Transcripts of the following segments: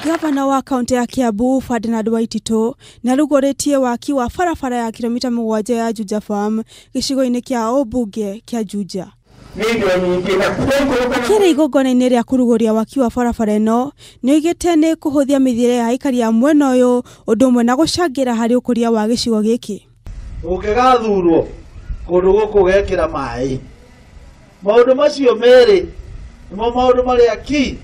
Gavana wa kaunti ya Kiambu Ferdinand Waititu nĩarugũrĩtie waki wa barabara ya kilomita 7 ya Juja Farm gĩcigo-inĩ kĩa ũmbunge kĩa Juja. Akĩrĩ igongona-inĩ rĩa kũrugũria waki wa barabara ĩno, nĩoigĩte nĩ kũhũthia mĩthiĩre ya aikari a mwena ũyũ ũndũ ũmwe na gũcangĩra harĩ ũkũria wa gĩcigo gĩkĩ. Ũngĩgathurwo kũndũ gũkũ ũgekĩra maĩ, maũndũ macio merĩ nĩmo maũndũ marĩa ki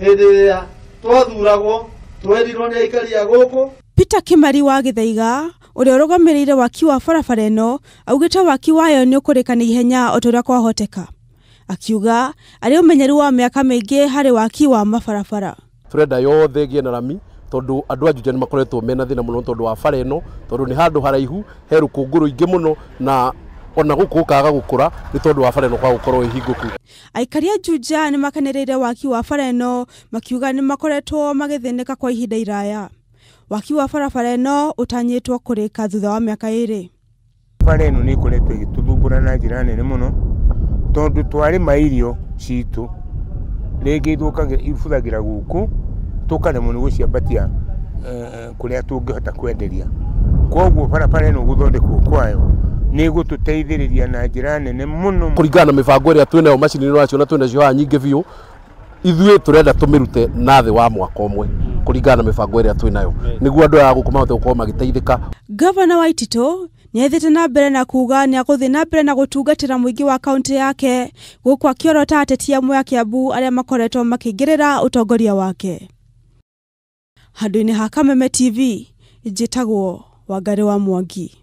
hĩndĩ ĩrĩa twathuragwo twerirwo nĩ aikari a gũkũ. Peter Kimari wa Gĩthaiga ũrĩa ũrũgamĩrĩire waki wa barabara ĩno augĩte waki wayo nĩ ũkũrĩka na ihenya o ta ũrĩa kwahoteka. Akiuga arĩ ũmenyeru wa mĩaka mĩingĩ harĩ waki wa mabarabara. Turenda yothe ĩgĩe na rami tondu andũ a Juja nĩ makoretwo mena thĩna mũno tondu wa bara ĩno, tondu nĩ handũ haraihu he rũkũngũ rũingĩ mũno na ona gũkũ gũkaga gũkũra nĩ tondu wa bara ĩno kwaga gũkorwo ĩhingũku. Aikari a Juja nĩ makenereire waki wa bara ĩno makiuga nĩ makoretwo magĩthĩnĩka kwa ihinda iraya. Waki wa barabara ĩno ũtanyĩtwo kũrĩka thutha wa mĩaka 2. Bara ĩno nĩ ĩkoretwo ĩgĩtũthumbũra na njĩra nene mũno tondu twarĩma irio citũ rĩngĩ ibuthagira gũkũ tũkaremwo nĩ gũciambatia kũrĩa tũngĩhota kwenderia. Koguo barabara ĩno gũthondekwo kwayo nĩ gũtũteithĩrĩria na njĩra nene mũno. Kũringana na mĩbango ĩrĩa twĩnayo macini nacio na twĩnacio haha nyingĩ biũ, ithuĩ tũrenda tũmĩrute na thĩ wa mwaka ũmwe kũringana na mĩbango ĩrĩa twĩnayo nĩguo andũ aya gũkũ mahote gũkorwo magĩteithĩka. Gavana Waititu nĩathiĩte na mbere na kuga nĩagũthiĩ na mbere na gũtungatĩra mũingĩ wa kaunti yake gũkũ akĩorota ateti amwe a Kiambu arĩa makoretwo makĩingĩrĩra ũtongoria wake. Handũ-inĩ ha Kameme TV, njĩtagwo Wangari wa Mwangi.